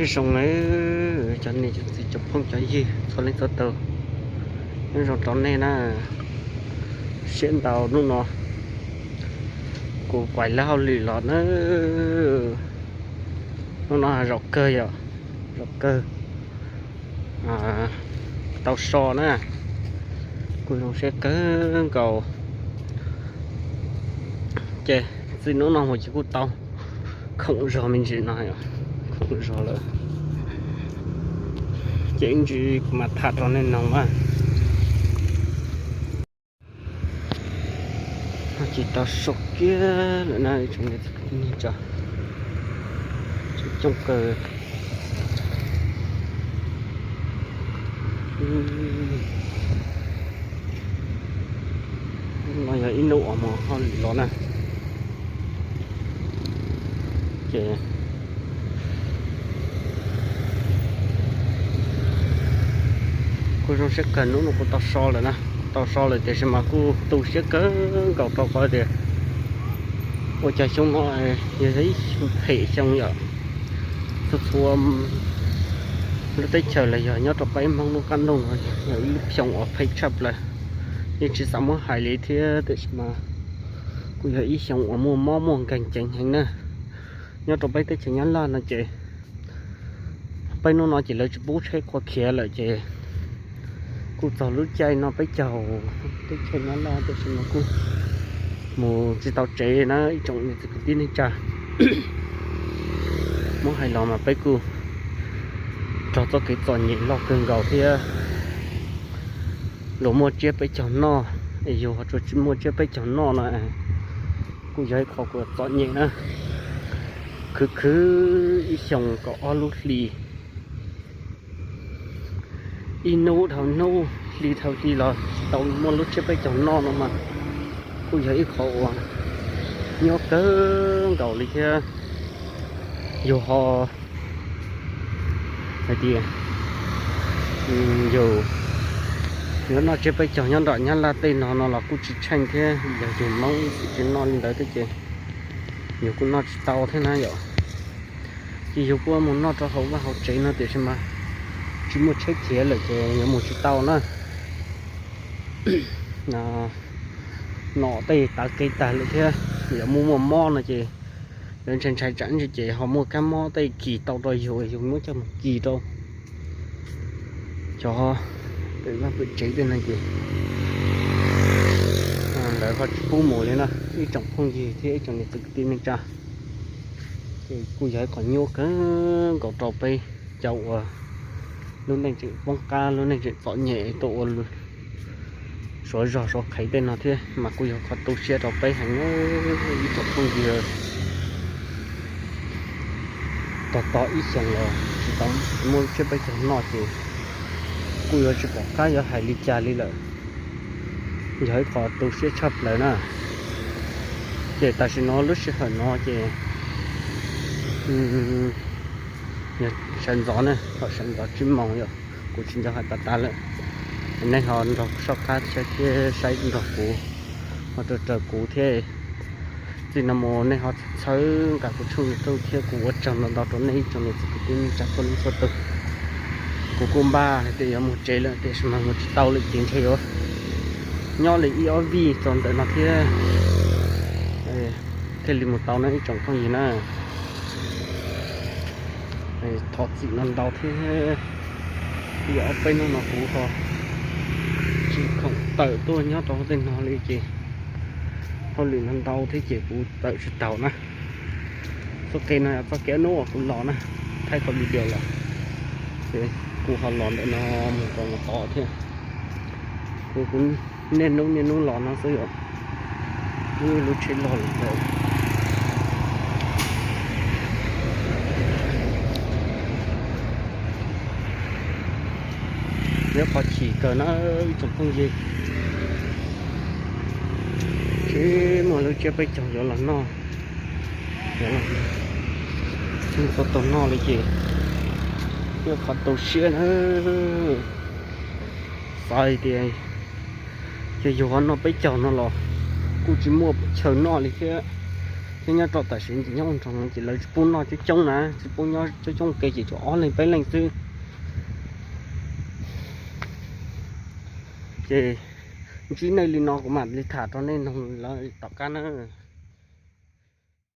Zoo, cov niam cov txiv cov phooj cov ywg txhua leej txhua tus, nyob zoo rau nej na. Siab ntau hnub no kuv pais lawv hauj lwm los na. Hnub no zaum kawg yom, zaum kawg tau so na. Kuj zoo siab kawg nkaus. Ces txij hnub no mus ces kuj tau khoom zog me ntsis no, khoom zog lawm. Ces ib ntsis kuv mam tham rau nej mloog na. Ces tau so kiag lawm na, tsoom niam txiv kwv tij neej tsa, coob kawg. No yog ib hnub uas mus hauj lwm los na. Ces kuj zoo siab kawg, hnub no kuv tau so lawm na, tau so lawm tiam sis mas kuj tu siab kawg nkaus rau qhov tias ua cas xyoo no yog ib xyoo phem xyoo yom. Txhua txhua lub teb chaws los yog nyob rau peb Hmoob lub qab ntuj no yog ib lub xyoo uas phem tshaj plaws, yeej tsis xav muab hais li thiab tiam sis mas kuj yog ib xyoo uas muaj mob muaj nkeeg ceev heev na. Nyob rau peb teb chaws Nyab Laj no ces peb hnub no ces lawv tsis pub tsheb qhua khiav lawm ces kuj txog lub caij no peb caug teb chaws Nyab Laj tiam sis mas kuj mus tsis tau tsev na ib tsoom niam txiv kwv tij neej tsa. Muab hais los mas peb kuj raug txoj kev txom nyem loj kawg nkaus thiab. Luag muaj tsiab peb caug noj, es yus ho tsuas tsis muaj tsiab peb caug noj no kuj yog ib qho kuv txom nyem na. Khwv khwv ib xyoos kaum ob lub hli, ib hnub dhau hnub hli dhau hli los tsis tau muaj lub tsiab peb caug noj no mas kuj yog ib qho uas nyuaj kawg nkaus li thiab. Yus ho hais tias yus yuav noj tsiab peb caug nyob nram Nyab Laj tej no no los kuj tsis tsheej thiab, yog yus Hmoob tsis noj li ntawd thiab ces yus kuj noj tsis tau thiab na yom. Ces yus kuj mus noj rau hauv vaj hauv tsev no tiam sis mas tsis muaj tsheb khiav lawm ces yuav mus tsis tau na. Nom tej tav kev tag lawm thiab, yog muaj muaj mob no ces yuav ntshai ntshai tsam ntsis ces ho muaj kab mob tej kis tau rau yus, yus muab coj mus kis rau cov pem vaj pem tsev tej no ces lawv ho tsis pub mus li na. Ib tsoom phooj ywg thiab ib tsoom niam txiv kwv tij neej tsa, ces kuj yog ib qho nyuaj kawg nkaus rau peb cov uas lub neej tseem poob qab, lub neej tseem txom nyem tuaj ua suav zog suav qhev tej no thiab mas kuj yog qhov tu siab rau peb heev na. Ib tsoom phooj ywg, tog tog ib xyoos los tsis tau muaj tsiab peb caug noj ces kuj yuav tsis pom qab yuav hais li cas li lawm. Yog ib qho tu siab tshaj plaws na. Ces tam sim no lub sij hawm no ces yog sawv ntxov na, thaum sawv ntxov tsib moos yom, kuv tsis nco hais tas tas lawm. Nej ho nrog soj qab saib thiab saib nrog kuv, ho raws raws kuv thiab. Txij no mus nej ho txhawb nqa kuv tshooj YouTube thiab kuv ua tsaug ntau ntau rau nej ib tsoom niam txiv kwv tij neej tsa txhua leej txhua tus. Kuv kuj npaj hais tias yuav mus tsev lawm tiam sis mas mus tsis tau lawm ces ntshe yuav nyob li ib ob vij txog ntawm no thiab thiaj li mus tau na ib tsoom phooj ywg na. Thov txim no ntau thiab, yog ob peb hnub no kuv ho tsis khoom tawm tuaj nyob rau tej no li ces hauj lwm no ntau thiab ces kuv tawm tsis taus na. Txoj kev no yog txoj kev hnub uas kuv los na, thaij qhov video los ces kuv ho los ntawm no mus rau mus tod thiab. Kuv kuv niaj hnub niaj hnub los no xwb yom, lub lub tsheb loj lawm ntawd. Yog qhov chim kawg na ib tsoom phooj ywg, tsis muaj lub tsiab peb caug yuav los noj, yuav los noj tau noj li ces yog qhov tu siab na. Xav hais tias yog yus ho noj peb caug no los kuj tsis muaj chaw noj li thiab. Thiab nyob rau tam sim ntawm nyob ua nroog ces lawv tsis pub noj coob coob na, tsis pub nyob coob coob ua ke ces tshuav ob leeg peb leeg xwb. Ces ntsib nej li no kuv mam li tham rau nej mloog lawm tom qab na.